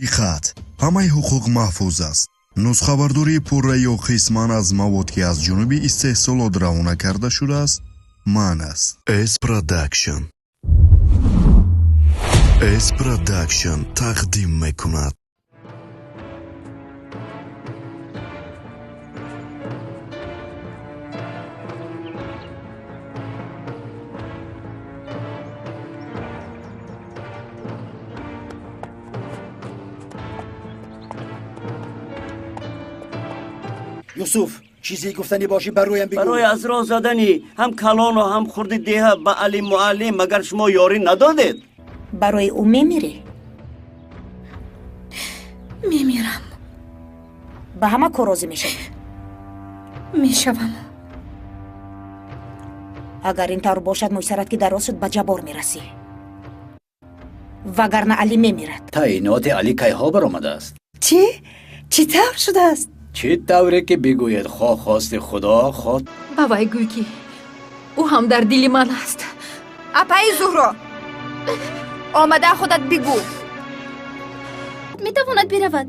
Диққат! Ҳамаи ҳуқуқ маҳфуз аст. Нусхабардории пурра ё қисман аз мавод, ки аз ҷониби истеҳсолот равона карда шудааст, манъ аст. S Production, S Production тақдим мекунад. Юсуф, чизе гуфтанӣ бошӣ, бар рӯям бигӯ. Барои аз роҳ задани ҳам калону ҳам хурди деҳа ба Али муаллим магар шумо ёрӣ надодед? Барои ӯ мемирӣ? Мемирам. Ба ҳама кор розӣ мешавӣ? Мешавам. Агар ин тавр бошад, мӯйсарат ки дароз шуд, ба Ҷаббор мерасӣ, вагарна Алӣ мемирад. Таъиноти Алӣ кайҳо баромадааст? Чӣ? Чӣ тавр шудааст? Чӣ тавре ки бигӯед, хоҳ хости Худо, хоҳ Ба вай гӯй, ки ӯ ҳам дар дили ман аст. Апаи Зуҳро, омада худат бигӯ. Метавонад биравад,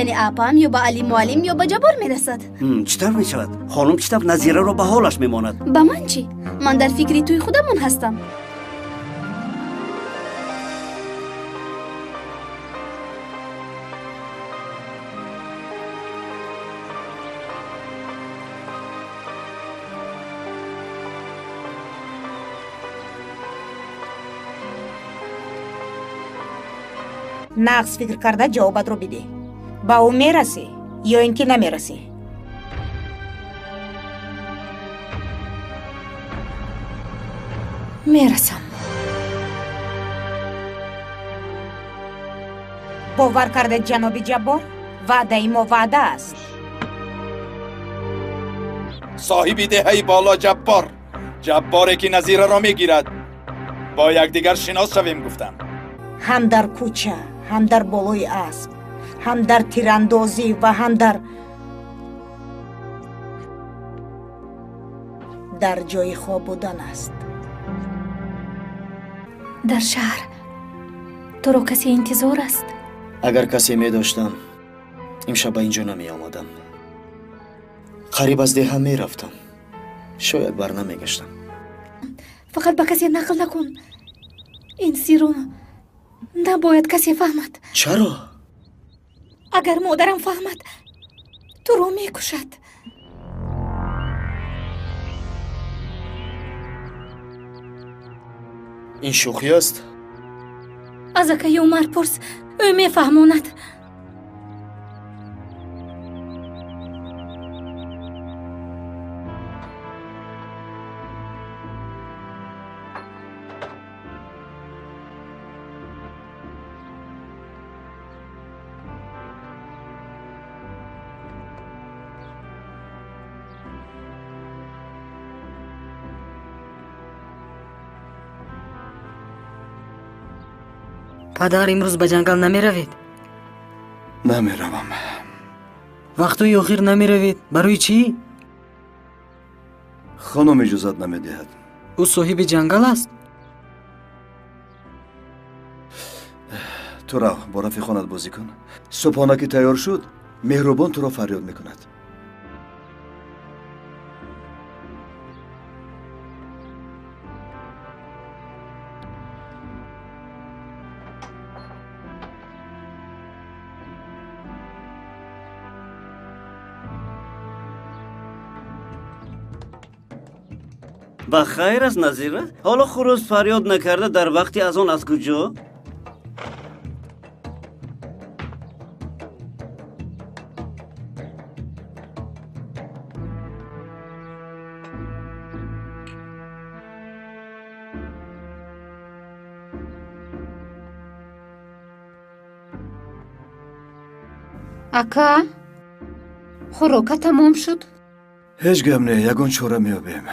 яъне апам ё ба Али муаллим, ё ба Ҷаббор мерасад. Чӣ тавр мешавад, хонум? Чӣ тавр Назираро ба ҳолаш мемонад? Ба ман чӣ? Ман дар фикри тӯи худамон ҳастам. Нағз фикр карда ҷавобатро бидеҳ: ба ӯ мерасӣ ё ин ки намерасӣ? Мерасам. Бовар кардед, ҷаноби Ҷаббор, ваъдаи мо ваъда аст. Соҳиби деҳаи боло Ҷаббор, Ҷабборе ки Назираро мегирад, бо якдигар шинос шавем гуфтам. Ҳам дар кӯча, ҳам дар болои асп, ҳам дар тирандозӣ ва ҳам дар ҷои хоб будан аст. Дар шаҳр туро касе интизор аст? Агар касе медоштам, имшаб ба инҷо намеомадам. Қариб аз деҳа мерафтам, шояд бар намегаштам. Фақат ба касе нақл накун. Ин сирро набояд касе фаҳмад. Чаро? Агар модарам фаҳмад, туро мекушад. Ин шӯхӣ аст? Аз акаи Умар пурс, ӯ мефаҳмонад. Падар, имрӯз ба ҷангал намеравед? Намеравам. Вақтҳои охир намеравед. Барои чӣ? Хонум иҷозат намедиҳад. Ӯ соҳиби ҷангал аст? Ту рав, бо рафиқонат бозӣ кун. Субҳона ки тайёр шуд, Меҳрубон туро фарёд мекунад. Ба хайр аст, Назира? Ҳоло хурӯс фарёд накарда дар вақти азон аз куҷо? Ака, хӯрока тамом шуд? Ҳеҷ гап не, ягон чора меёбем.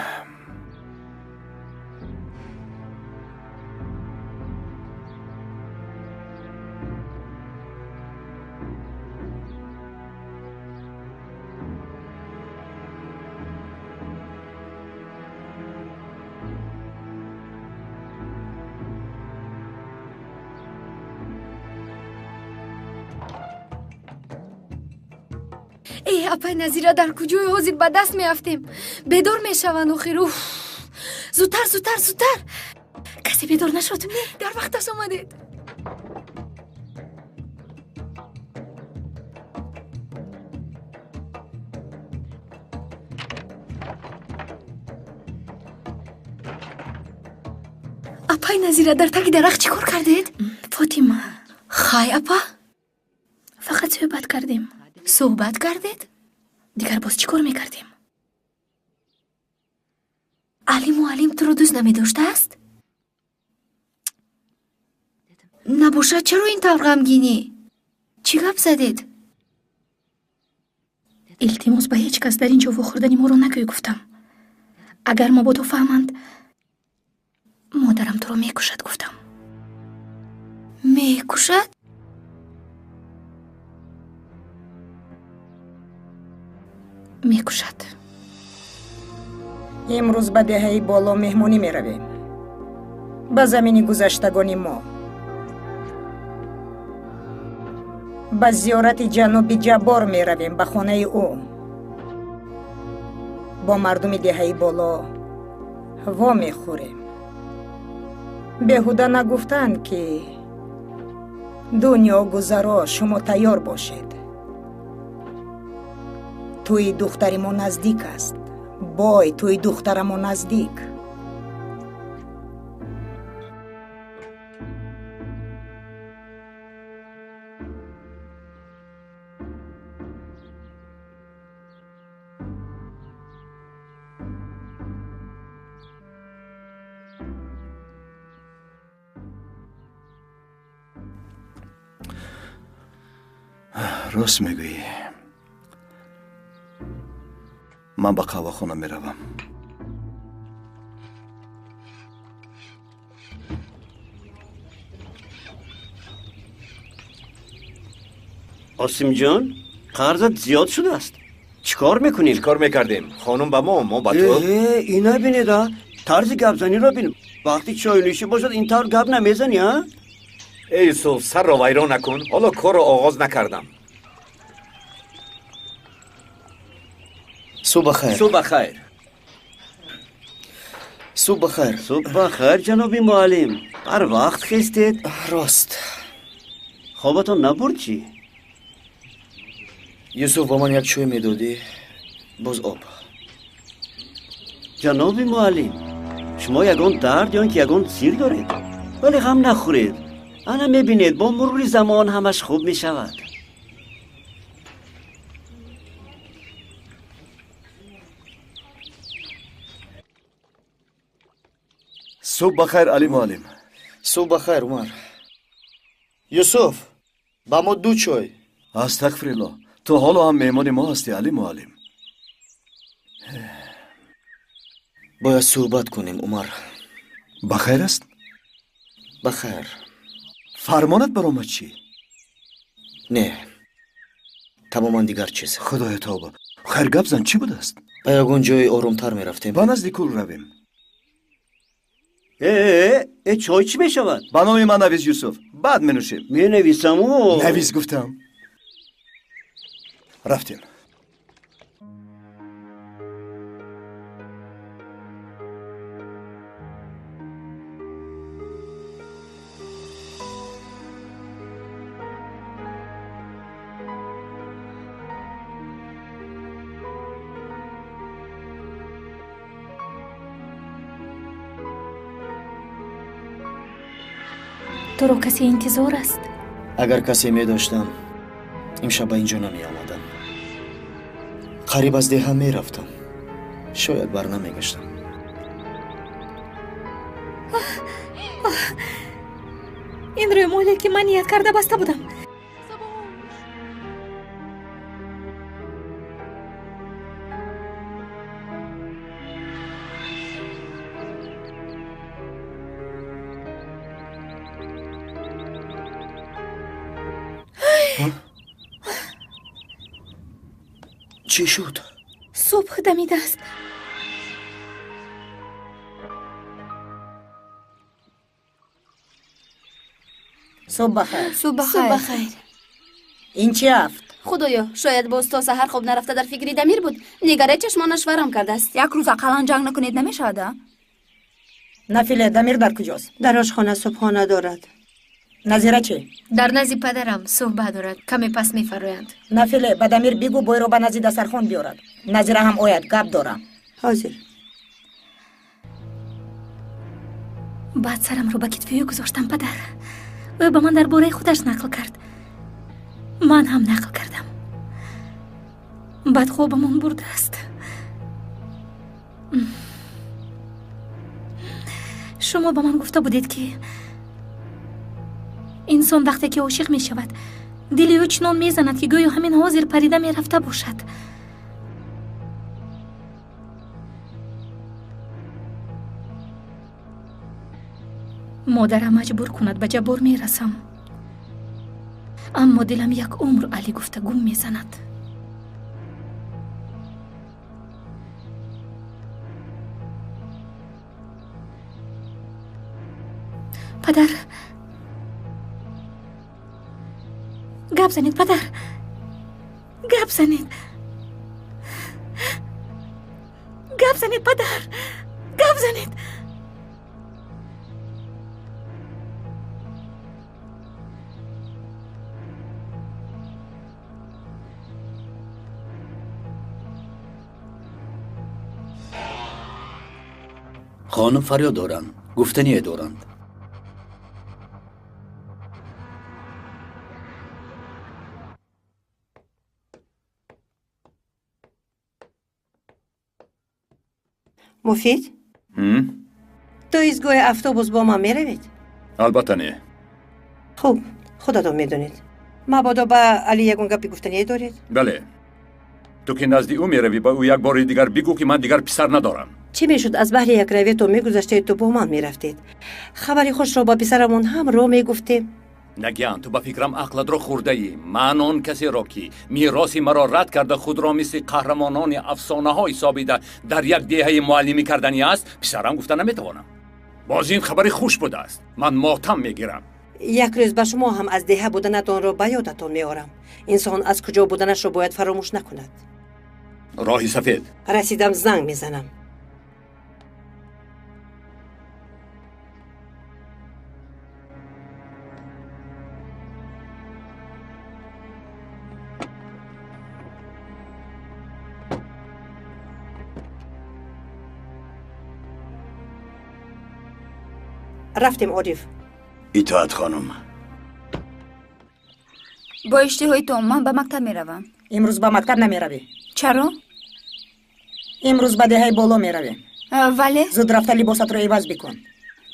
Э, апай Назира, дар куҷои ҳозир ба даст меафтем? Бедор мешаванд охир. Уф, зудтар, зудтар, зудтар. Касе бедор нашуд? Не, дар вақташ омадед. Апай Назира, дар таги дарахт чӣ кор кардед? Фотима. Хай, апа? Фақат суҳбат кардем. Суҳбат кардед? Дигар боз чӣ кор мекардем? Али муаллим туро дӯст намедоштааст? Набошад, чаро ин тавр ғамгинӣ? Чӣ гап задед? Илтимос, ба ҳеҷ кас дар ин ҷо вохӯрдани моро нагӯй, гуфтам. Агар мабодо фаҳманд, модарам туро мекушад, гуфтам. Мекушад? Мекушад. Имрӯз ба деҳаи боло меҳмонӣ меравем. Ба замини гузаштагони мо. Ба зиёрати ҷаноби Ҷаббор меравем, ба хонаи ӯ. Бо мардуми деҳаи боло во мехӯрем. Беҳуда нагуфтанд, ки дунё гузаро, шумо тайёр бошед. Тӯи духтари мо наздик аст. Бой, тӯи духтарамо наздик. Рост мегӯӣ. Ман ба қаҳвахона меравам. Осимҷон, қарзат зиёд шудааст. Чӣ кор мекунем? Чӣ кор мекардем? Хонум ба мо, мо ба ту. Э, ина бинед, а? Тарзи гапзаниро бин. Вақти чойнӯшӣ бошад, ин тавр гап намезанӣ, а? Эй Юсуф, сарро вайрон накун. Ҳоло корро оғоз накардам. Субҳ бахайр. Субҳ бахайр. Субҳ бахайр. Субҳ бахайр, ҷаноби муаллим. Ҳар вақт хестед. Рост. Хобатон набурд чӣ? Юсуф, ба ман як чой медодӣ, боз об. Ҷаноби муаллим, шумо ягон дард ё ин ки ягон сир доред? Вале ғам нахӯред. Ана мебинед, бо мурури замон ҳамаш хуб мешавад. Субҳ бахайр, Али муаллим. Субҳ бахайр, Умар. Юсуф, ба мо ду чой. Астағфируллоҳ, ту ҳоло ҳам меҳмони мо ҳастӣ, Али муаллим. Бояд суҳбат кунем, Умар. Бахайр аст? Бахайр. Фармонат баромад чӣ? Не, тамоман дигар чиз. Худоё тавба. Хайр, гап зан, чӣ будааст? Ба ягон ҷои оромтар мерафтем. Ба назди кӯл равем. Э, чой чӣ мешавад? Ба номи ман навис, Юсуф. Баъд менӯшем. Менависаму. Навис гуфтам. Рафтем. Туро касе интизор аст? Агар касе медоштам, имшаб ба инҷо намеомадам. Қариб аз деҳа мерафтам. Шояд бар намегаштам. Ин рӯмоле, ки ман ният карда баста будам. Чӣ шуд? Субҳ дамидааст. Субҳ бахайр. Субҳ бахайр. Ин чӣ афт? Худоё, шояд боз то саҳар хоб нарафта дар фикри Дамир буд. Нигаре чашмонаш варам кардааст. Як рӯз ақаллан ҷанг накунед намешавад, а? Нафиле, Дамир дар куҷост? Дар ошхона субҳона дорад. Назира чӣ? Дар назди падарам суҳбат дорад. Каме пас мефароянд. Нафиле, ба Дамир бигӯ бойро ба назди дастархон биёрад. Назира ҳам ояд, гап дорам. Ҳозир. Баъд сарамро ба китфи ӯ гузоштам, падар. Ӯ ба ман дар бораи худаш нақл кард. Ман ҳам нақл кардам. Баъд хобамон бурдааст. Шумо ба ман гуфта будед, ки инсон вақте ки ошиқ мешавад, дили ӯ чунон мезанад, ки гӯё ҳамин ҳозир парида мерафта бошад. Модарам маҷбур кунад, ба Ҷаббор мерасам. Аммо дилам як умр Али гуфта гум мезанад. Падар, гап занед, падар, гап занед, гап занед, падар, гап занед. Хонум фарёд доранд, гуфтание доранд. Муфид? То истгоҳи автобус бо ман меравед? Албатта не. Хуб, худатон медонед. Мабодо ба Али ягон гапи гуфтание доред? Бале. Ту ки назди ӯ меравӣ, ба ӯ як бори дигар бигӯ, ки ман дигар писар надорам. Чӣ мешуд аз баҳри якравиятон мегузаштед, бо ман мерафтед? Хабари хушро ба писарамон ҳам ро мегуфтем. Нагиан, ту ба фикрам ақлатро хӯрдаӣ. Ман он касеро, ки мероси маро рад карда, худро мисли қаҳрамонони афсонаҳо ҳисобида дар як деҳаи муаллимӣ карданӣ аст, писарам гуфта наметавонам. Боз ин хабари хуш будааст. Ман мотам мегирам. Як рӯз ба шумо ҳам аз деҳа буданатонро ба ёдатон меорам. Инсон аз куҷо буданашро бояд фаромӯш накунад. Роҳи сафед. Расидам, занг мезанам. Рафтем, Ориф. Итоат, хонум. Бо иштиҳои том ман ба мактаб меравам. Имрӯз ба мактаб намеравӣ. Чаро? Имрӯз ба деҳаи боло меравем. Вале? Зуд рафта либосатро иваз бикун.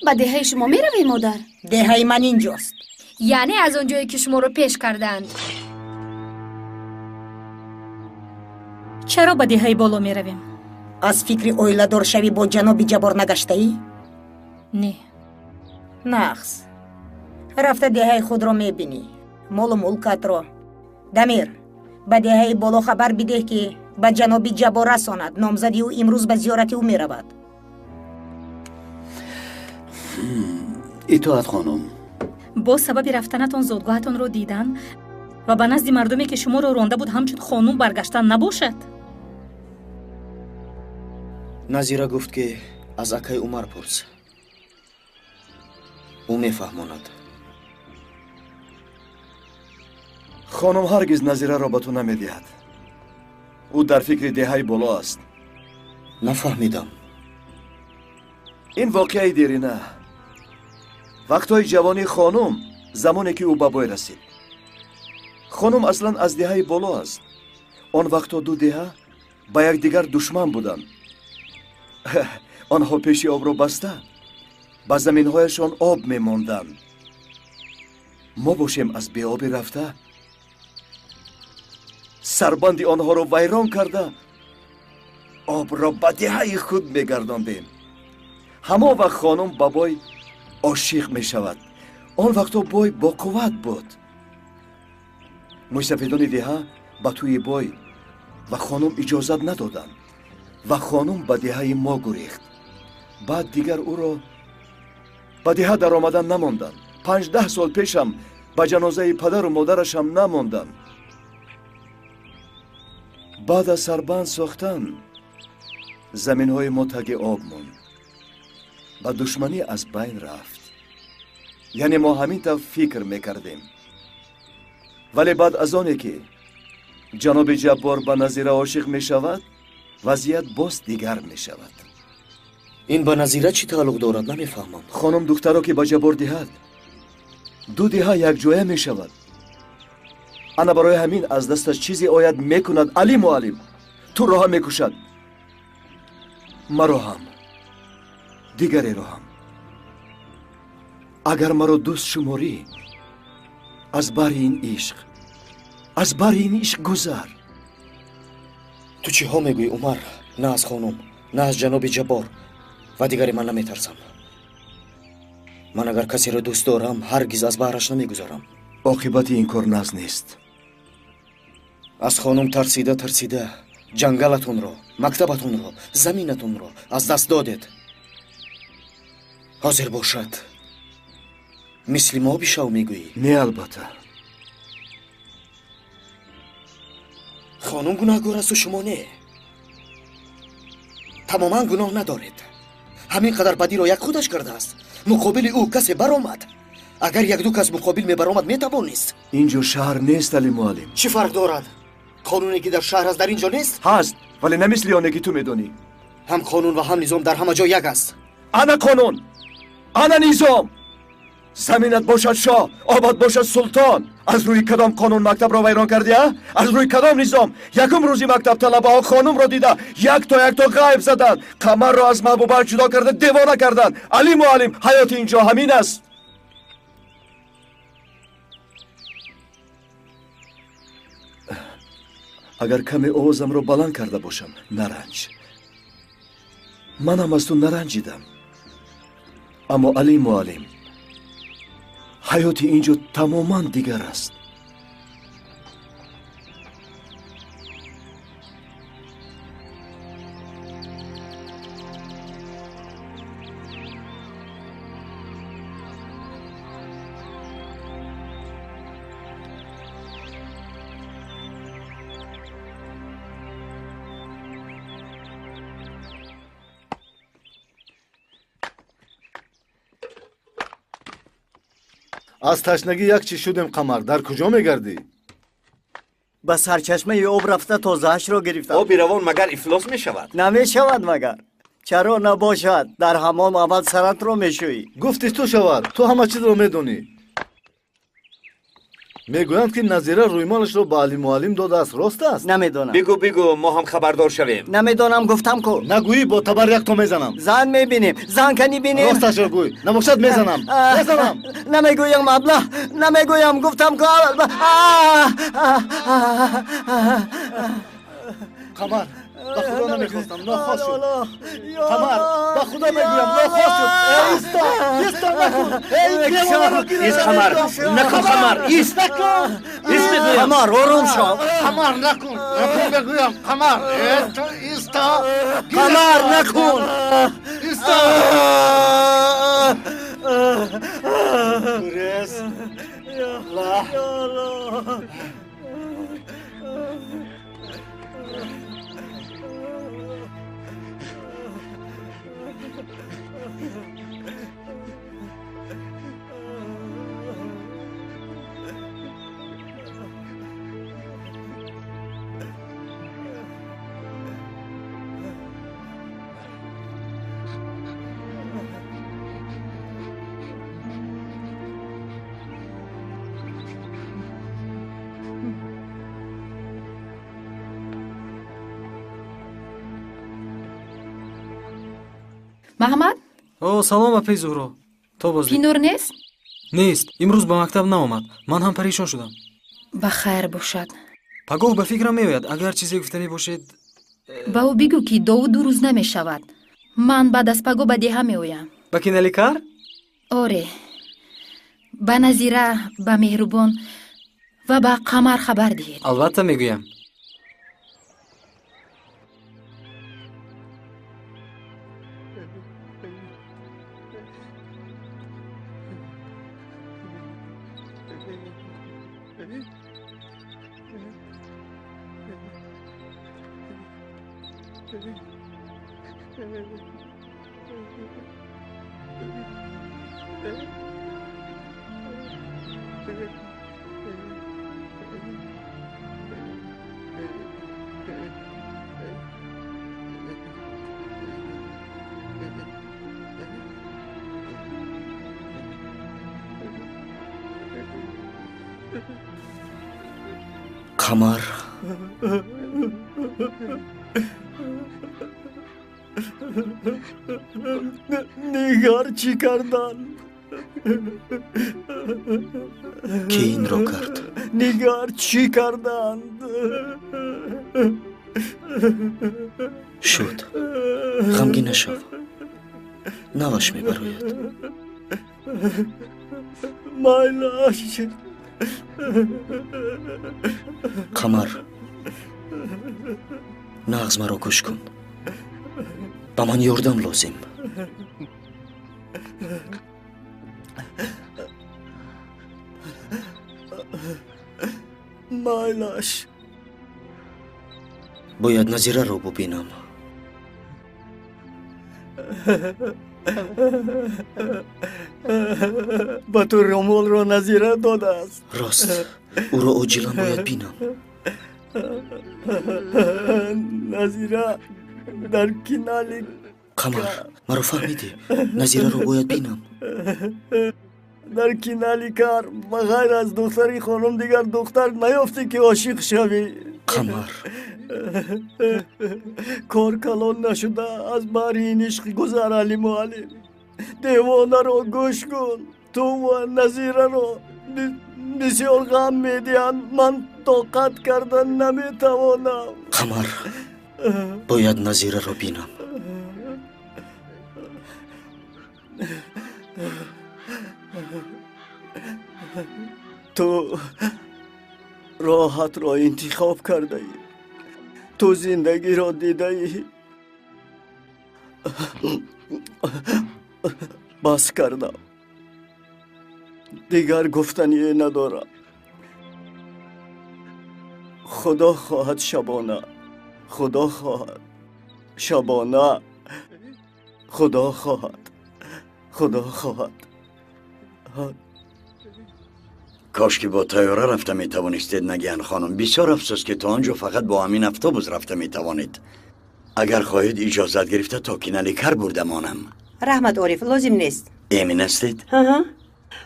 Ба деҳаи шумо меравӣ, модар? Деҳаи ман инҷост. Яъне аз он ҷое ки шуморо пеш кардаанд. Чаро ба деҳаи боло меравем? Аз фикри оиладоршавӣ бо ҷаноби Ҷаббор нагаштаӣ? Не. Нағз. Рафта деҳаи худро мебинӣ, молу мулкатро. Дамир, ба деҳаи боло хабар бидеҳ, ки ба ҷаноби Ҷаббор расонад. Номзади ӯ имрӯз ба зиёрати ӯ меравад. Итоат, хонум. Боз сабаби рафтанатон зодгоҳатонро дидан ва ба назди мардуме, ки шуморо ронда буд, ҳамчун хонум баргаштан набошад? Назира гуфт, ки аз акаи Умар пурс. Ӯ мефаҳмонад. Хонум ҳаргиз Назираро ба ту намедиҳад. Ӯ дар фикри деҳаи боло аст. Нафаҳмидам. Ин воқеаи дерина. Вақтҳои ҷавонии хонум, замоне ки ӯ ба бой расид. Хонум аслан аз деҳаи боло аст. Он вақтҳо ду деҳа ба якдигар душман буданд. Онҳо пеши обро баста ба заминҳояшон об мемонданд. Мо бошем аз беобӣ рафта сарбанди онҳоро вайрон карда обро ба деҳаи худ мегардондем. Ҳамон вақт хонум ба бой ошиқ мешавад. Он вақтҳо бой боқувват буд. Мӯйсафедони деҳа ба тӯи бой ва хонум иҷозат надоданд ва хонум ба деҳаи мо гурехт. Баъд дигар ӯро ба деҳа даромадан намонданд. 5-10 сол пешам ба ҷанозаи падару модарашам намонданд. Баъд аз сарбанд сохтан заминҳои мо таги об монд ва душманӣ аз байн рафт. Яъне мо ҳамин тавр фикр мекардем. Вале баъд аз оне ки ҷаноби Ҷаббор ба Назира ошиқ мешавад, вазъият боз дигар мешавад. Ин ба Назира чӣ тааллуқ дорад, намефаҳмам. Хонум духтаро ки ба Ҷаббор диҳад, ду деҳа якҷоя мешавад. Ана барои ҳамин аз дасташ чизе ояд мекунад. Али муаллим, туро ҳам мекушад, маро ҳам, дигареро ҳам. Агар маро дӯст шуморӣ, аз бари ин ишқ, аз бари ин ишқ гузар. Ту чиҳо мегӯӣ, Умар? На аз хонум, на аз ҷаноби Ҷаббор ва дигаре ман наметарсам. Ман агар касеро дӯст дорам, ҳаргиз аз баҳраш намегузарам. Оқибати ин кор наз нест. Аз хонум тарсида тарсида ҷангалатонро, мактабатонро, заминатонро аз даст додед. Ҳозир бошад, мисли мо бишав мегӯӣ? Не, албатта. Хонум гунаҳгор асту шумо не. Тамоман гуноҳ надоред. Ҳамин қадар бадиро як худаш кардааст. Муқобили ӯ касе баромад. Агар якду кас муқобил мебаромад, метавонист. Инҷо шаҳр нест, Али муаллим. Чӣ фарқ дорад? Қонуне ки дар шаҳр аст, дар инҷо нест? Ҳаст, вале на мисли оне ки ту медонӣ. Ҳам қонун ва ҳам низом дар ҳама ҷо як аст. Ана қонун, ана низом. Заминат бошад шоҳ, обат бошад султон. Аз рӯи кадом қонун мактабро вайрон кардӣ, а? Аз рӯи кадом низом? Якум рӯзи мактаб талабаҳо хонумро дида якто якто ғайб заданд, қамарро аз маҳбубааш ҷудо карда девона карданд. Али муаллим, ҳаёти инҷо ҳамин аст. Агар каме овозамро баланд карда бошам, наранҷ. Манам аз ту наранҷидам. Аммо Али муаллим, ҳаёти инҷо тамоман дигар аст. Аз ташнагӣ як чӣ шудем, Қамар. Дар куҷо мегардӣ? Ба сарчашмаи об рафта тозаашро гирифтам. Оби равон магар ифлос мешавад? Намешавад магар. Чаро набошад? Дар ҳамом аввал саратро мешӯӣ. Гуфти ту шавад, ту ҳама чизро медонӣ. Мегӯянд ки Назира рӯймолашро ба Али муаллим додааст, рост аст? Намедонам. Бигӯ, бигӯ, мо ҳам хабардор шавем. Намедонам, гуфтам ку. Нагӯӣ, бо табар якто мезанам. Зан мебинем, зан кани бинем. Росташро гӯй, набошад мезанам. Мезанам. Намегӯям, аблаҳ, намегӯям, гуфтам ку. Қамар, ба худо намехостам, нохост шуд. Қамар, ба худо мегӯям, нохост шуд. Исто, исто, накун. Ист, Қамар, накун, Қамар, ист. Ист мегӯям. Қамар, ором шав. Қамар, накун, накун мегӯям, Қамар. Исто. Қамар, накун. Исто. Гурез. Лаҳ. Маҳмад? О, салом, апаи Зуҳро. То боз. Пинур нест? Нест. Имрӯз ба мактаб наомад. Ман ҳам парешон шудам. Ба хайр бошад. Пагоҳ ба фикрам меояд. Агар чизе гуфтанӣ бошед. Ба ӯ бигӯ, ки дову 2 рӯз намешавад. Ман баъд аз пагоҳ ба деҳа меоям. Ба киналикар? Оре. Ба Назира, ба Меҳрубон ва ба Қамар хабар диҳед. Албатта мегӯям. Қамар, Нигар чӣ кардан? Ки инро кард? Нигар чӣ карданд? Шуд, ғамгин нашав, наваш мебарояд. Майлаш. Қамар, нағз маро гӯш кун, ба ман ёрдам лозим. Майлаш. Бояд Назираро бубинам. Ба ту румолро Назира додааст. Рост, ӯро оҷилан бояд бинам. Назира дар кинали. Қамар, маро фаҳмидӣ? Назираро бояд бинам. Дар кинали кар ба ғайр аз духтари хонум дигар духтар наёфтӣ ки ошиқ шавӣ. Қамар, кор калон нашуда аз баҳри ин ишқ гузар. Али муаллим, девонаро гӯш кун. Ту ва Назираро бисёр ғам медиҳанд, ман тоқат карда наметавонам. Қамар, бояд Назираро бинам. Ту роҳатро интихоб кардаӣ, ту зиндагиро дидаӣ. Бас кардам, дигар гуфтание надорам. Худо хоҳад шабона, худо хоҳад шабона, худо хоҳад, худо хоҳад. Кош ки бо тайёра рафта метавонистед, Нагиҳан хонум. Бисёр афсӯс ки то он ҷо фақат бо ҳамин автобус рафта метавонед. Агар хоҳед, иҷозат гирифта то Киналикар бурда монам. Раҳмат, Ориф, лозим нест. Эмин ҳастед? Аҳа,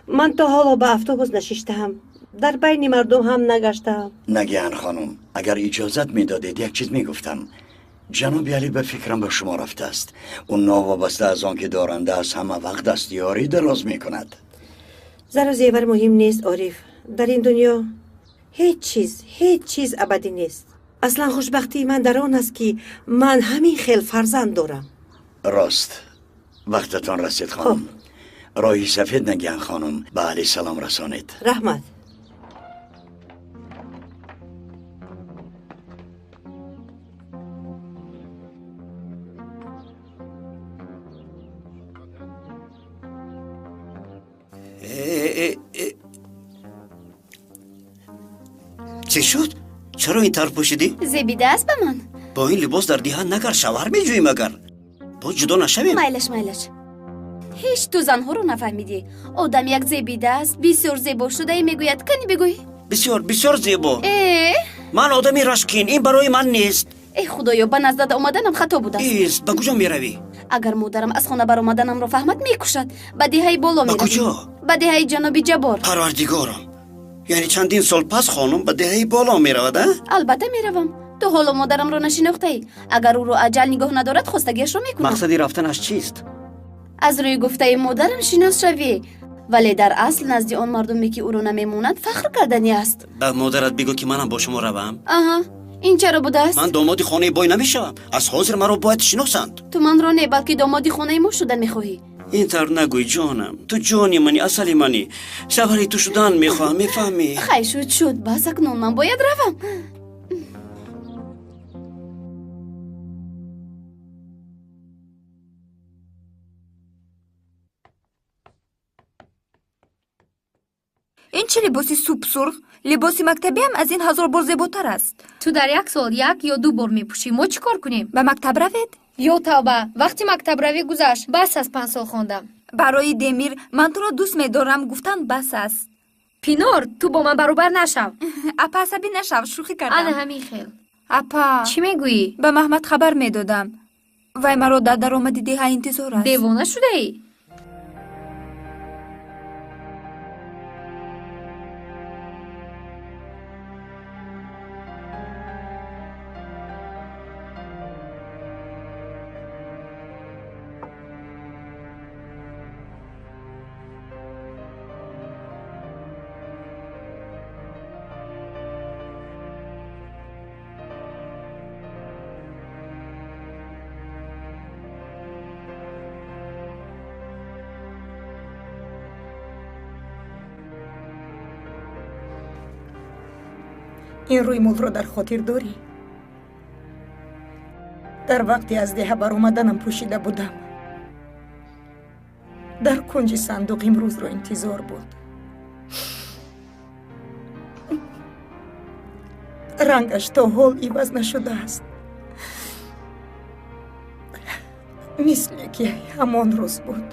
ман то ҳоло ба автобус нанишастаам, дар байни мардум ҳам нагаштаам. Нагиҳан хонум, агар иҷозат медодед, як чиз мегуфтам. Ҷаноби Алӣ ба фикрам ба шумо рафтааст. Ӯ новобаста аз он ки доранда аз ҳама вақт дастёрӣ дароз мекунад. Зару зевар муҳим нест, Ориф. Дар ин дунё ҳеҷ чиз, ҳеҷ чиз абадӣ нест. Аслан хушбахтии ман дар он аст, ки ман ҳамин хел фарзанд дорам. Рост, вақтатон расид, хонум. Роҳи сафед, Нагиҳан хонум, ба Алӣ салом расонед. Раҳмат. Чӣ шуд? Чаро ин тавр пӯшидӣ? Зебида аст ба ман. Бо ин либос дар диҳа нагар шавҳар меҷӯем, агар боз ҷудо нашавем. Майлаш, майлаш, ҳеҷ ту занҳоро нафаҳмидӣ. Одам як зебида аст, бисёр зебо шудае мегӯяд. Кани бигӯй. Бисёр бисёр зебо. Э? Ман одами рашкин, ин барои ман нест. Э, худоё, ба наздада омаданам хато будааст. Ист, ба куҷо меравӣ? Агар модарам аз хона баромаданамро фаҳмад, мекушад. Ба деҳаи боло меравӣ. Ба куҷо? Ба деҳаи ҷаноби Ҷаббор. Парвардигорам, яъне чандин сол пас хонум ба деҳаи боло меравад, а? Албатта меравам. Ту ҳоло модарамро нашинохтаӣ. Агар ӯро аҷал нигоҳ надорад, хостагиашро мекунам. Мақсади рафтанаш чист? Аз рӯи гуфтаи модарам шинос шавӣ, вале дар асл назди он мардуме ки ӯро намемонад фахр карданӣ аст. Ба модарат бигӯ ки манам бо шумо равам. Аҳа, ин чаро будааст? Ман домоди хонаи бой намешавам. Аз ҳозир маро бояд шиносанд. Ту манро не, балки домоди хонаи мо шудан мехоҳӣ. Ин тавр нагӯй, ҷонам. Ту ҷони мани, асали мани. Шавҳари ту шудан мехоҳам, мефаҳмӣ? Хай, шуд, шуд, бас, акнун ман бояд равам. Ин Ин чӣ либоси субсурх? Либоси мактабиам аз ин 1000 бор зеботар аст. Ту дар як сол як ё ду бор мепӯшӣ. Мо чӣ кор кунем? Ба мактаб равед? Ё тавба, вақти мактабравӣ гузашт. Бас аст, 5 сол хондам. Барои Демир ман туро дӯст медорам гуфтан бас аст. Пинор, ту бо ман баробар нашав. Апа, асабӣ нашав, шӯхӣ кардам. Ана ҳамин хел. Апа, чӣ мегӯӣ? Ба Маҳмад хабар медодам. Вай маро дар даромади деҳа интизор аст. Девона шудаӣ? Ин рӯймолро дар хотир дорӣ? Дар вақте аз деҳа баромаданам пӯшида будам. Дар кунҷи сандуқ имрӯзро интизор буд. Рангаш то ҳол иваз нашудааст. Мисле ки ҳамон рӯз буд.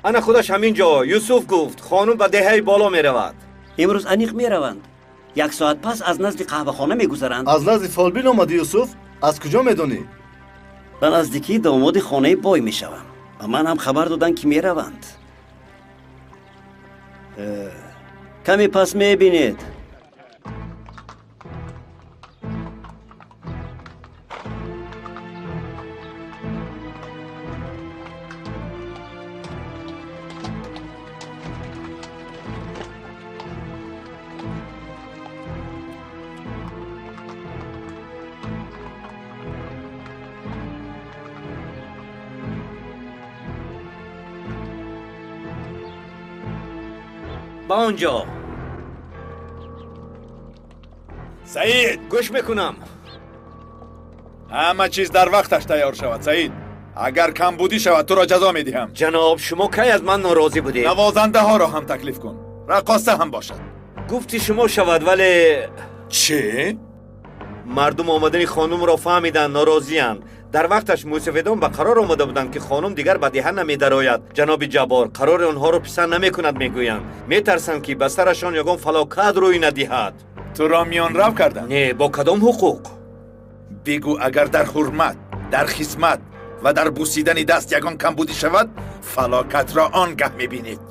Ана худаш ҳамин ҷо. Юсуф гуфт хонум ба деҳаи боло меравад. Имрӯз аниқ мераванд. Як соат пас аз назди қаҳвахона мегузаранд. Аз назди фолбин омадӣ, Юсуф? Аз куҷо медонӣ? Ба наздикии домоди хонаи бой мешавам. Ба ман ҳам хабар доданд, ки мераванд. Каме пас мебинед. Ба он ҷо. Саид, гӯш мекунам. Ҳама чиз дар вақташ тайёр шавад, Саид. Агар камбудӣ шавад, туро ҷазо медиҳам. Ҷаноб, шумо кай аз ман норозӣ будед? Навозандаҳоро ҳам таклиф кун. Раққоса ҳам бошад. Гуфти шумо шавад, вале чӣ? Мардум омадани хонумро фаҳмиданд, норозиянд. Дар вақташ мӯсафедон ба қарор омада буданд, ки хонум дигар ба деҳа намедарояд. Ҷаноби Ҷаббор қарори онҳоро писанд намекунад, мегӯянд. Метарсанд, ки ба сарашон ягон фалокат рӯй надиҳад. Туро миёнрав карданд? Не, бо кадом ҳуқуқ? Бигӯ, агар дар ҳурмат, дар хизмат ва дар бусидани даст ягон камбудӣ шавад, фалокатро он гаҳ мебинед.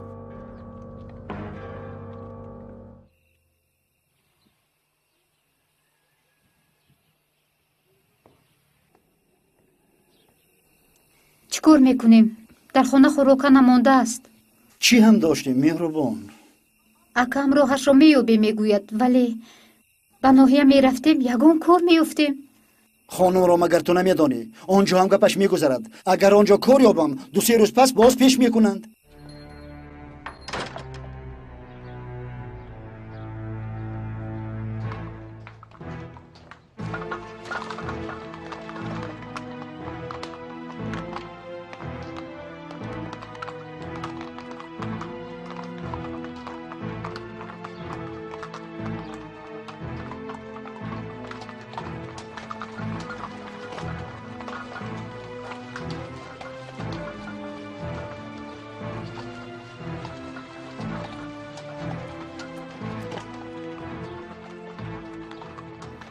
Чӣ кор мекунем? Дар хона хӯрока намондааст. Чӣ ҳам доштем, меҳрубон? Акам роҳашро меёбем, мегӯяд, вале ба ноҳия мерафтем, ягон кор меёфтем. Хонумро магар ту намедонӣ? Он ҷо ҳам гапаш мегузарад. Агар он ҷо кор ёбам, 2-3 рӯз пас боз пеш мекунанд.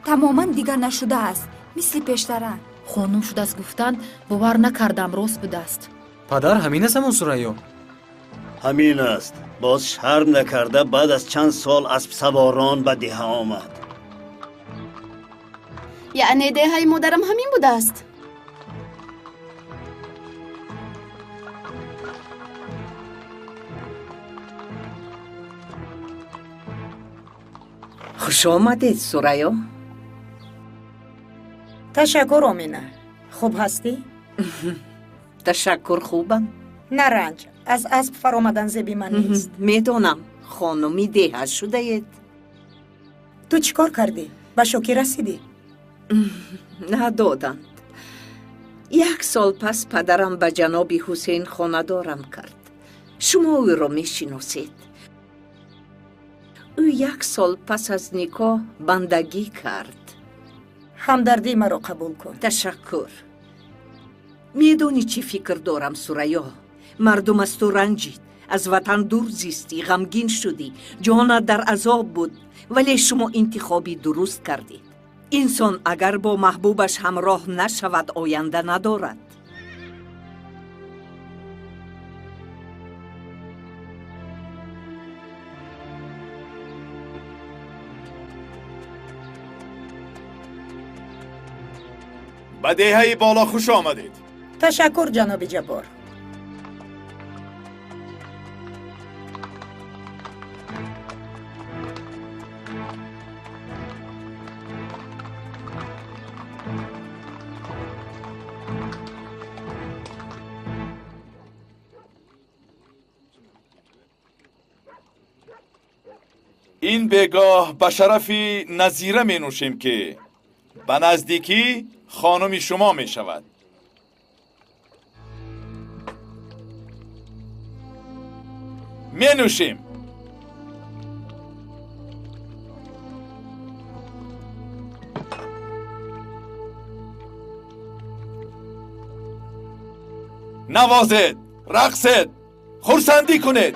Тамоман дигар нашудааст, мисли пештара. Хонум шудааст гуфтанд, бовар накардам, рост будааст. Падар, ҳамин аст ҳамон Сурайё? Ҳамин аст. Боз шарм накарда баъд аз чанд сол аспсаворон ба деҳа омад. Яъне деҳаи модарам ҳамин будааст? Хуш омадед, Сурайё. Ташаккур, Омина. Хуб ҳастӣ? Ташаккур, хубам. Наранҷ, аз асп фаромадан зеби ман нест. Медонам, хонуми деҳа шудаед. Ту чӣ кор кардӣ? Ба шокӣ расидӣ? Надоданд. Як сол пас падарам ба ҷаноби Ҳусейн хонадорам кард. Шумо ӯро мешиносед. Ӯ як сол пас аз никоҳ бандагӣ кард. Ҳамдардии маро қабул кун. Ташаккур. Медонӣ чӣ фикр дорам, Сурайё? Мардум аз ту ранҷид, аз ватан дур зистӣ, ғамгин шудӣ, ҷонат дар азоб буд, вале шумо интихоби дуруст кардед. Инсон агар бо маҳбубаш ҳамроҳ нашавад, оянда надорад. Ба деҳаи боло хуш омадед. Ташаккур, ҷаноби Ҷаббор. Ин бегоҳ ба шарафи Назира менӯшем, ки ба наздикӣ хонуми шумо мешавад. Менӯшем. Навозед, рақсед, хурсандӣ кунед.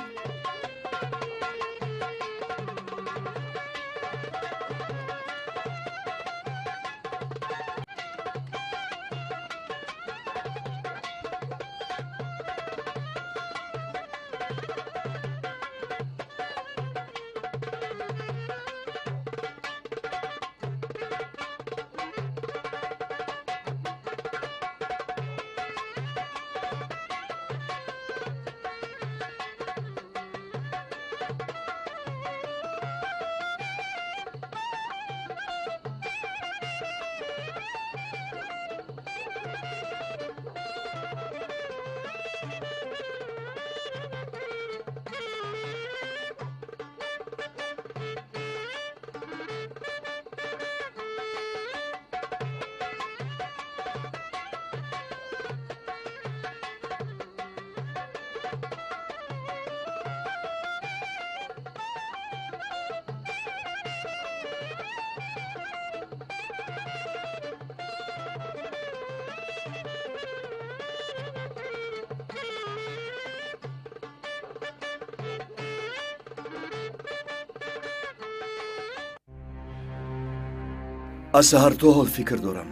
Аз саҳар то ҳол фикр дорам.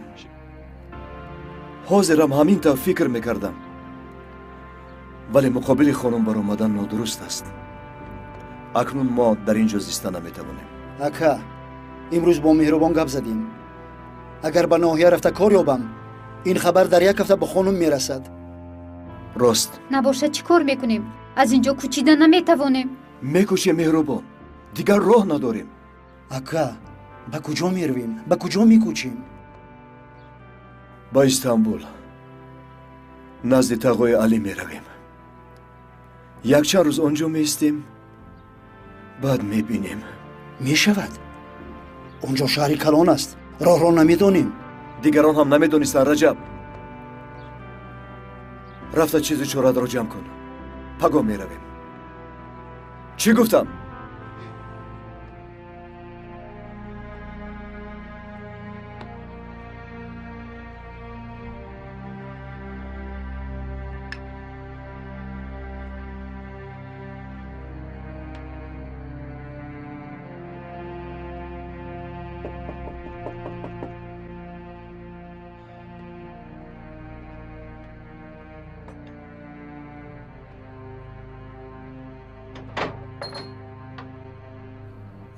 Ҳозирам ҳамин тавр фикр мекардам. Вале муқобили хонум баромадан нодуруст аст. Акнун мо дар ин ҷо зиста наметавонем. Ака, имрӯз бо Меҳрубон гап задем. Агар ба ноҳия рафта кор ёбам, ин хабар дар як ҳафта ба хонум мерасад. Рост. Набошад, чӣ кор мекунем? Аз ин ҷо кӯчида наметавонем. Мекӯчем, Меҳрубон. Дигар роҳ надорем. Ака, ба куҷо меравем? Ба куҷо мекӯчем? Ба Истанбул. Назди тағои Алӣ меравем. Якчанд рӯз он ҷо меистем, баъд мебинем. Мешавад. Он ҷо шаҳри калон аст. Роҳро намедонем. Дигарон ҳам намедонистанд, Раҷаб. Рафта чизу чоратро ҷамъ кун. Пагоҳ меравем. Чӣ гуфтам?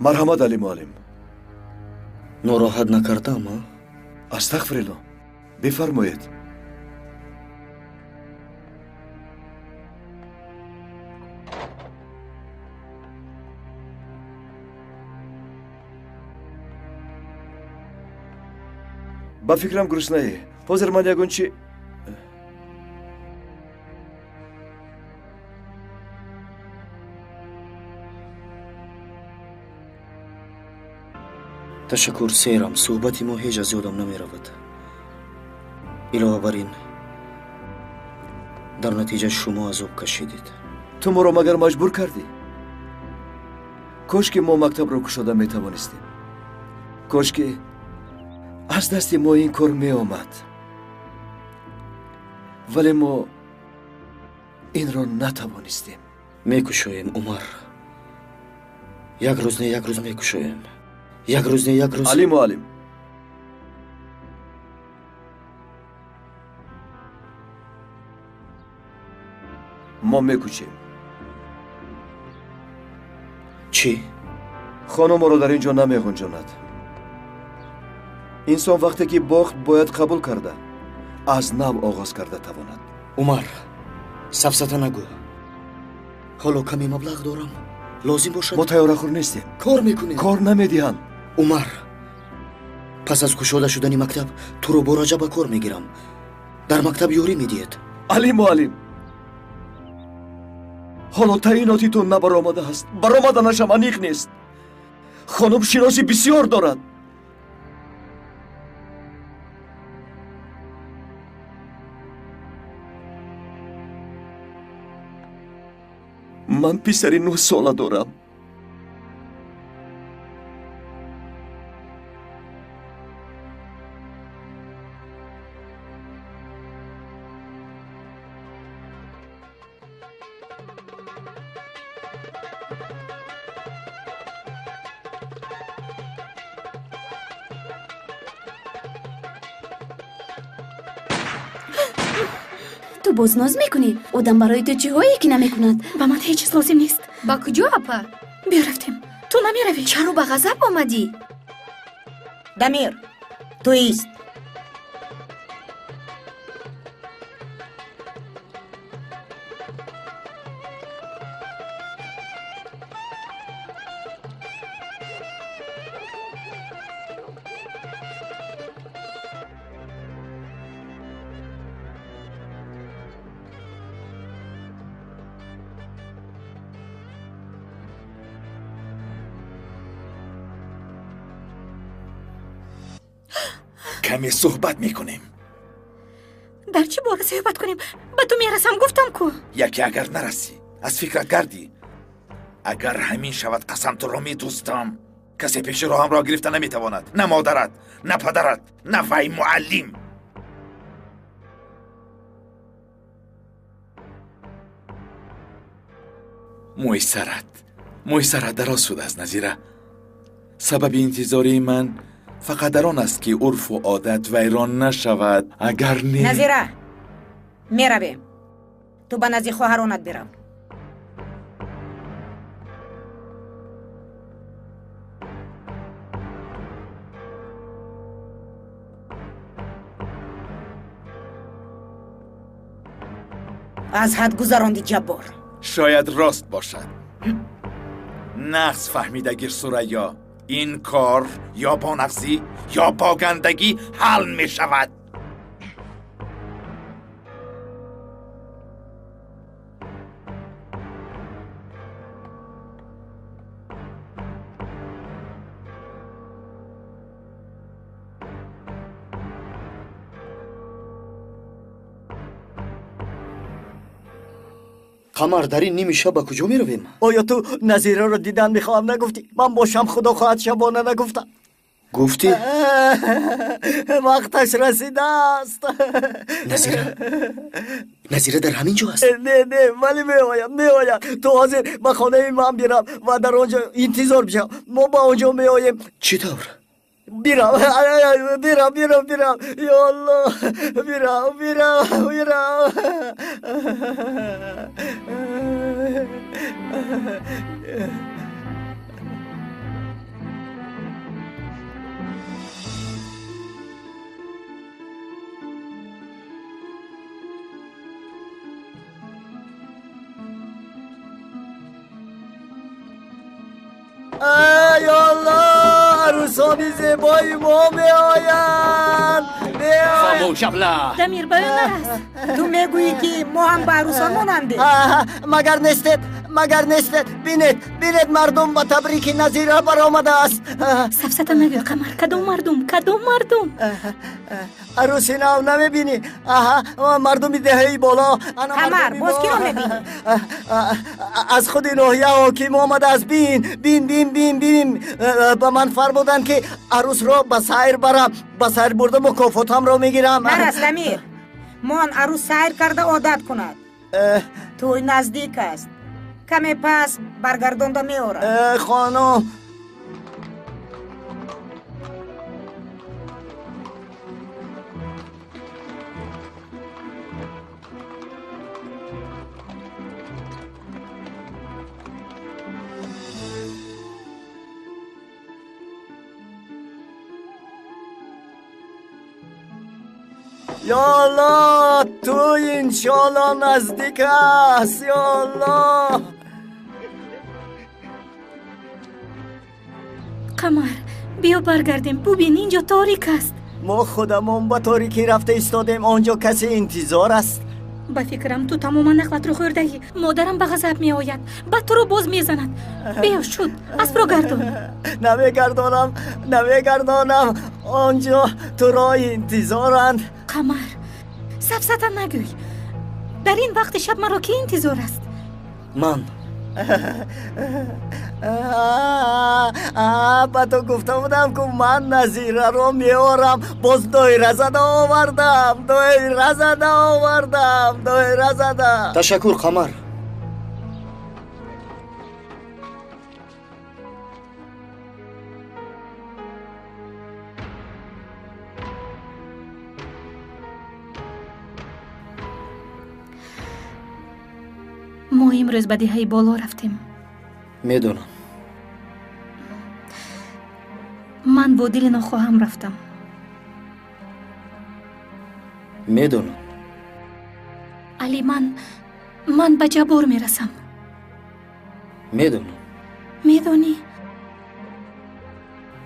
Марҳамат, Али муаллим. Нороҳат накардам, а? Астағфируллоҳ. Бифармоед. Ба фикрам гуруснаӣ. Ҳозир ман ягон чи Ташаккур, серам. Суҳбати мо ҳеҷ аз ёдам намеравад. Илова бар ин, дар натиҷа шумо азоб кашидед. Ту моро магар маҷбур кардӣ? Кош ки мо мактабро кушода метавонистем. Кош ки аз дасти мо ин кор меомад. Вале мо инро натавонистем. Мекушоем, Умар. Як рӯз не, як рӯз мекушоем. Як рӯз не, як рӯз. Али муаллим. Мо мекӯчем. Чӣ? Хонум моро дар ин ҷо намеғунҷонад. Инсон вақте ки бохт бояд қабул карда, аз нав оғоз карда тавонад. Умар, сафсата нагӯ. Ҳоло каме маблағ дорам. Лозим бошад. Мо тайёрахӯр нестем. Кор мекунем. Кор намедиҳанд. Умар, пас аз кушода шудани мактаб туро бо Раҷаб ба кор мегирам. Дар мактаб ёрӣ медиҳед. Али муаллим, ҳоло таъиноти ту набаромадааст. Баромаданашам аниқ нест. Хонум шиносӣ бисёр дорад. Ман писари 9 сола дорам. Ту боз ноз мекунӣ? Одам барои ту чиҳое ки намекунад? Ба ман ҳеҷ чиз лозим нест. Ба куҷо, апа? Биё рафтем. Ту намеравӣ. Чаро ба ғазаб омадӣ? Дамир, ту ист. Каме суҳбат мекунем. Дар чӣ бора суҳбат кунем? Ба ту мерасам, гуфтам ку. Яке агар нарасӣ, аз фикрат гардӣ. Агар ҳамин шавад, қасам туро медӯстам. Касе пеши роҳамро гирифта наметавонад. На модарат, на падарат, на вай муаллим. Мӯи сарат дароз шудааст, Назира. Сабаби интизории ман фақат дар он аст, ки урфу одат вайрон нашавад. Агар не. Назира, меравем. Ту ба назди хоҳаронат бирав. Аз ҳад гузаронди, Ҷаббор. Шояд рост бошад. Нағз фаҳмидагир, Сурайё. Ин кор ё бо нағзӣ, ё бо гандагӣ ҳал мешавад. Қамар, дар ин ними шаб ба куҷо меравем? Оё ту Назираро дидан мехоҳам нагуфтӣ? Ман бошам, худо хоҳад, шабона нагуфтам. Гуфтӣ? Вақташ расидааст. Назира, Назира дар ҳамин ҷо аст? Не, не, вале меояд, меояд. Ту ҳозир ба хонаи ман бирав ва дар он ҷо интизор бишав. Мо ба он ҷо меоем. Чӣ тавр? Бирав, бирав, бирав, бирав. Ё Аллоҳ, бирав, бирав, бирав. Ай Аллоҳ, арӯсони зебои мо меоянд. Хомӯш абла. Дамир, ба ӯ нарас. Ту мегӯӣ, ки мо ҳам ба арӯсон монандем? Магар нестед? Магар нестед? Бинед, бинед, мардум ба табрики Назира баромадааст. Сафсата нагӯ, Қамар. Кадом мардум? Кадом мардум? Арӯси нав намебинӣ? Аҳа, мардуми деҳаи боло. Қамар, боз киро мебинӣ? Аз худи ноҳия ҳоким омадааст. Бин, бин, бин, бин, бин. Ба ман фармуданд, ки арӯсро ба сайр барам. Ба сайр бурда мукофотамро мегирам. Нарас, Дамир. Мон арӯс сайр карда одат кунад. Тӯй наздик аст. Каме пас баргардонда меорад. Хонум. Я Аллоҳ, ту иншоаллоҳ наздик аст. Я Аллоҳ. Қамар, биё баргардем. Бубин, инҷо торик аст. Мо худамон ба торикӣ рафта истодем. Он ҷо касе интизор аст. Ба фикрам, ту тамоман ақлатро хӯрдаӣ. Модарам ба ғазаб меояд, баъд туро боз мезанад. Биё, шуд, аспро гардон. Намегардонам, намегардонам. Он ҷо туро интизоранд. Қамар, сафсата нагӯй. Дар ин вақти шаб маро ки интизор аст? Ман. Ба ту гуфта будам, ку ман Назираро меорам. Боз доира зада овардам, доира зада овардам, доира зада. Ташаккур, Қамар. Мо имрӯз ба деҳаи боло рафтем. Медонам. Ман бо дили нохоҳам рафтам. Медонам. Али, ман ба Ҷаббор мерасам. Медонам. Медонӣ?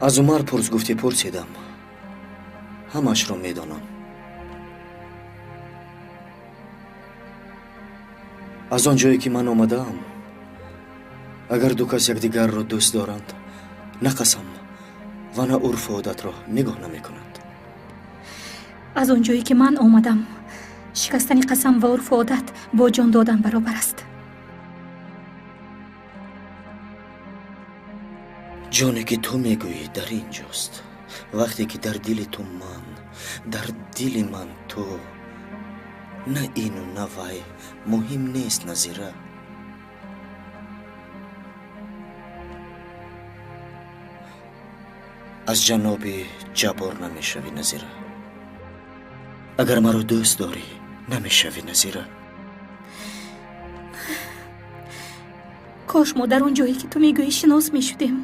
Аз Умар пурс гуфтӣ, пурсидам. Ҳамашро медонам. Аз он ҷое ки ман омадаам, агар ду кас якдигарро дӯст доранд, на қасам ва на урфу одатро нигоҳ намекунанд. Аз он ҷое ки ман омадам, шикастани қасам ва урфу одат бо ҷон додан баробар аст. Ҷоне ки ту мегӯӣ, дар ин ҷост. Вақте ки дар дили ту ман, дар дили ман ту, на ину на вай муҳим нест, Назира. Аз ҷаноби Ҷаббор намешавӣ, Назира. Агар маро дӯст дорӣ, намешавӣ, Назира. Кош мо дар он ҷое ки ту мегӯӣ шинос мешудем.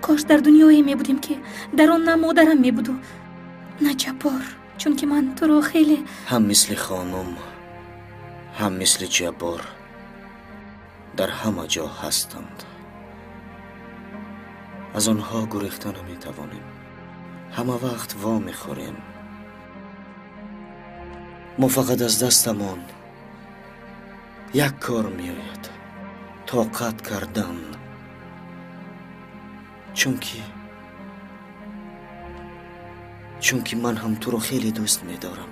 Кош дар дунёе мебудем, ки дар он на модарам мебуду, на Ҷаббор, чунки ман туро хеле ҳам мисли хонум, ҳам мисли Ҷаббор дар ҳама ҷо ҳастанд. Аз онҳо гурехта наметавонем. Ҳама вақт во мехӯрем. Мо фақат аз дастамон як кор меояд: тоқат кардан. Чунки ман ҳам туро хеле дӯст медорам.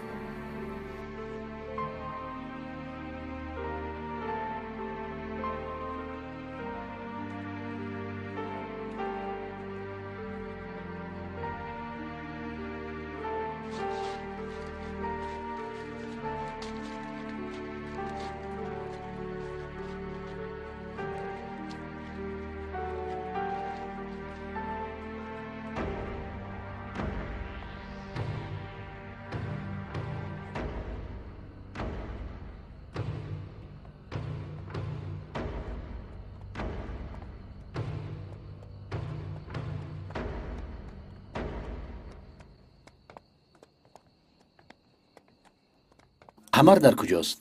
Қамар дар куҷост?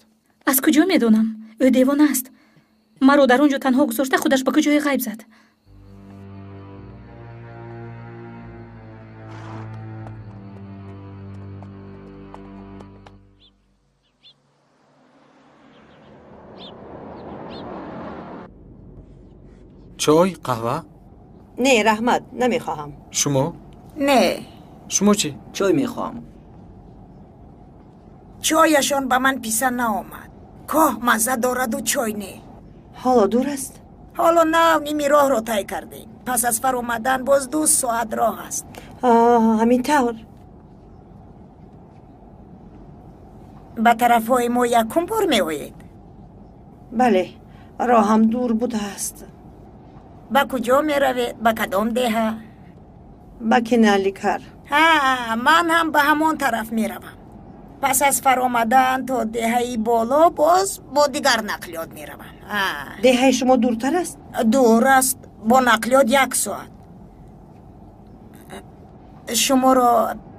Аз куҷо медонам? Ӯ девона аст. Маро дар он ҷо танҳо гузошта, худаш ба куҷое ғайб зад. Чой, қаҳва? Не, раҳмат, намехоҳам. Шумо? Не. Шумо чӣ? Чой мехоҳам. Чойашон ба ман писанд наомад. Коҳ мазза дораду чой не. Ҳоло дур аст? Ҳоло нав ними роҳро тай кардем. Пас аз фаромадан боз 2 соат роҳ аст. Ҳамин тавр. Ба тарафҳои мо якум бор меоед? Бале, роҳам дур будааст. Ба куҷо меравед? Ба кадом деҳа? Ба Киналикар. Ҳа, ман ҳам ба ҳамон тараф меравам. Пас аз фаромадан то деҳаи боло боз бо дигар нақлиёт меравам. Деҳаи шумо дуртар аст? Дур аст, бо нақлиёт 1 соат. Шуморо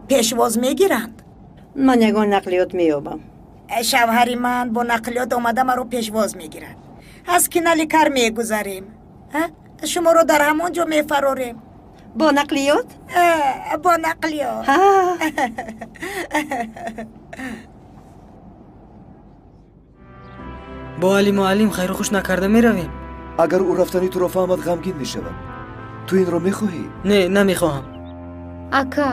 пешвоз мегиранд? Ман ягон нақлиёт меёбам. Шавҳари ман бо нақлиёт омада маро пешвоз мегирад. Аз Киналикар мегузарем. Шуморо дар ҳамон ҷо мефарорем. Бо нақлиёт? Бо нақлиёт. Бо Али муаллим хайру хуш накарда меравем. Агар ӯ рафтани туро фаҳмад, ғамгин мешавад. Ту инро мехоҳӣ? Не, намехоҳам. Ака,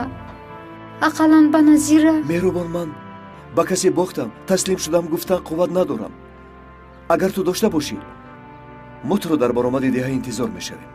ақаллан ба Назира. Меҳрубон, ман ба касе бохтам, таслим шудам, гуфтан қувват надорам. Агар ту дошта бошӣ, мо туро дар баромади деҳа интизор мешавем.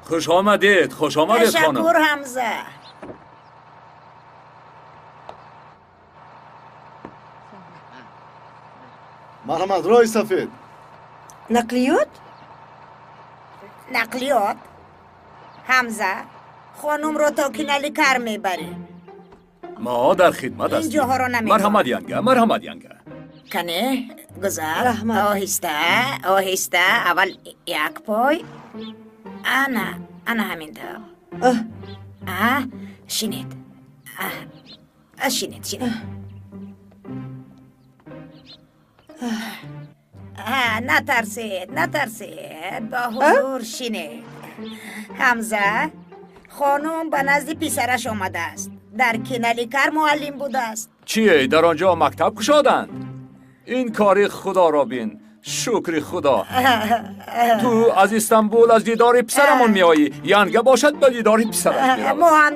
خوش آمدید، خوش آمدید خانم. تشکر حمزه. مرحمت، راه سفید. نقلیات؟ نقلیات؟ حمزه، خانم رو تا کنالیکر میبریم. ما در خدمت هستیم. این جاها رو نمیدونم. مرحمت ینگه، مرحمت ینگه. کنه گذر. آهسته آهسته، اول یک پای. انا انا همین طور. شینید. شینید شینید. نترسید نترسید، با حضور شینید. حمزه، خانم به نزد پسرش آمده است. در کنالیکر معلم بوده است. چیه؟ در آنجا مکتب گشادند؟ این کاری خدا را بین. شکر خدا. تو از استانبول از دیدار پسرمان میایی. ینگه باشد به دیدار پسرش میرود. ما هم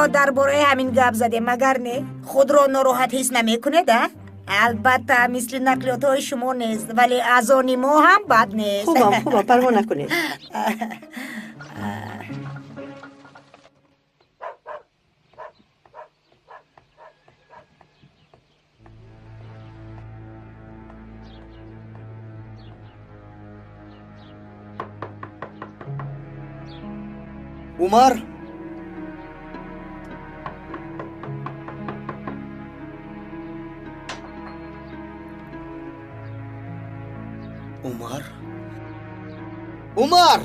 درباره همین گپ زدیم، مگر نه؟ خود را ناراحت حس نمیکنید؟ البته مثل نقلیات های شما نیست، ولی از آن ما هم بد نیست. خوبم خوبم، پروا نکنید. Умар? Умар? Умар!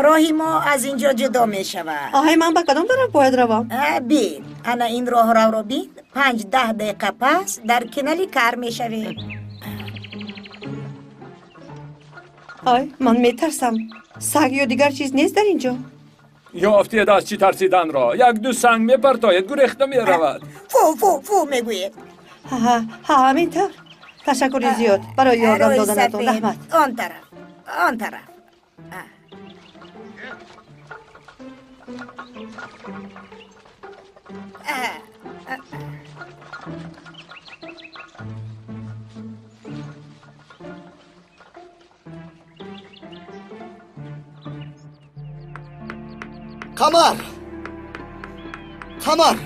راهی ما از اینجا جدا می شود. آهای من به کدام طرف باید روم؟ بین، انا این راه رو بین. 5-10 دقیقه پس در کنالی کار می شویم. آی من می ترسم. سگ یا دیگر چیز نیست در اینجا؟ Ёфтед аз чӣ тарсиданро. Як-ду санг мепартояд, гурехта меравад. Фу, фу, фу мегӯед. Ҳа, ҳамин тавр. Ташаккури зиёд барои ёрдам доданатон. Раҳмат. Он тараф, он тараф. Қамар! Қамар!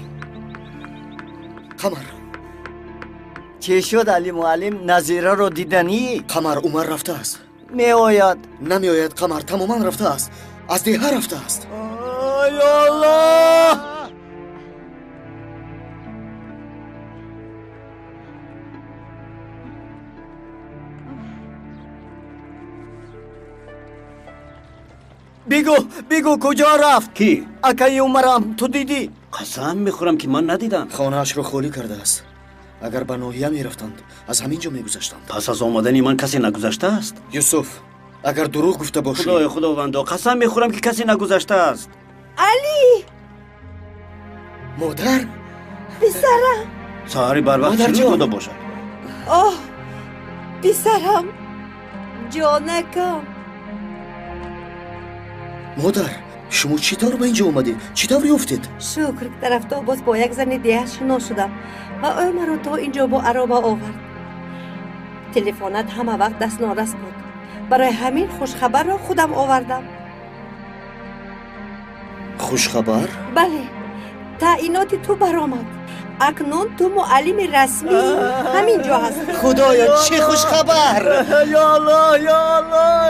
Қамар! Чӣ шуд, Али муаллим? Назираро диданӣ? Қамар, Умар рафтааст. Меояд. Намеояд, Қамар, тамоман рафтааст. Аз деҳа рафтааст. Ой, Аллоҳ! Бигӯ, бигӯ, куҷо рафт? Кӣ? Акаи Умарам, ту дидӣ? Қасам мехӯрам, ки ман надидам. Хонаашро холӣ кардааст. Агар ба ноҳия мерафтанд, аз ҳамин ҷо мегузаштанд. Пас аз омадани ман касе нагузаштааст? Юсуф, агар дурӯғ гуфта бошӣ. Худоё, худовандо, қасам мехӯрам, ки касе нагузаштааст. Алӣ! Модар? Писарам! Саҳари барвақт чӣ дода бошад? Оҳ, писарам, ҷонакам. Модар, шумо чӣ тавр ба ин ҷо омадед? Чӣ тавр ёфтед? Шукр, дар автобус бо як зани деҳа шинос шудам ва ӯ маро то ин ҷо бо ароба овард. Телефонат ҳама вақт дастнорас буд. Барои ҳамин хушхабарро худам овардам. Хушхабар? Бале, таъиноти ту баромад. Акнун ту муаллими расмии ҳамин ҷо ҳастӣ. Худоё, чӣ хушхабар! Ё Аллоҳ, ё Аллоҳ,